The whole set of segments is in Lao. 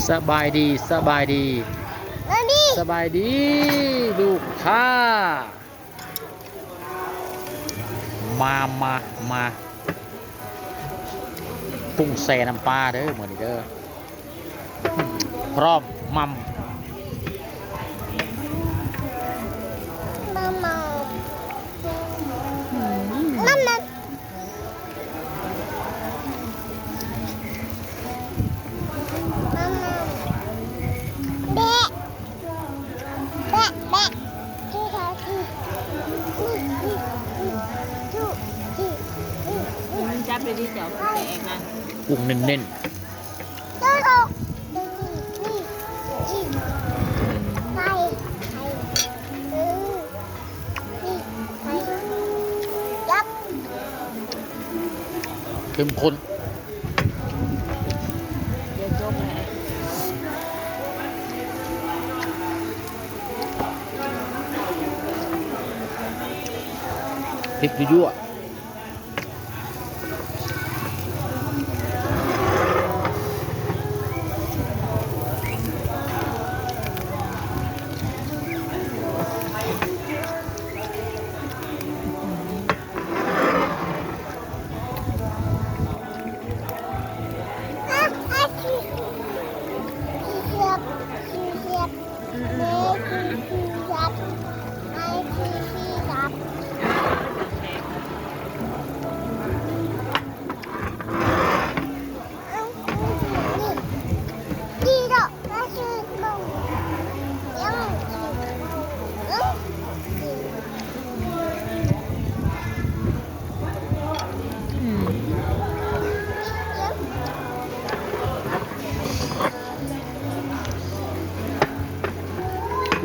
ສະບາຍດີ ສະບາຍດີ ສະບາຍດີລູກຄ້າ ມາ ມາ ມາ ກຸ້ງແຊ່ນ້ຳປາເດີ ມື້ນີ້ເດີ ພ້ອມໝ່ຳ ໝ່ຳ ໝ່ຳ ໝ່ຳ. ຈັບດີໆ ເຈົ້າ ແຕກນະ ກຸ້ງເນັ້ນໆ. ເຂັ້ມຂຸ້ນ ເຜັດຍົວໆ.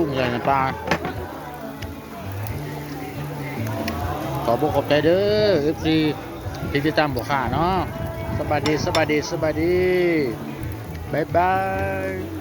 ກຸ້ງໃສ່ນ້ຳປາ. ຂອບອົກຂອບໃຈເດີ ເອັຟຊີ ທີ່ຕິດຕາມພວກຂ້າເນາະ. ສະບາຍດີ ສະບາຍດີ ສະບາຍດີ ບາຍບາຍ.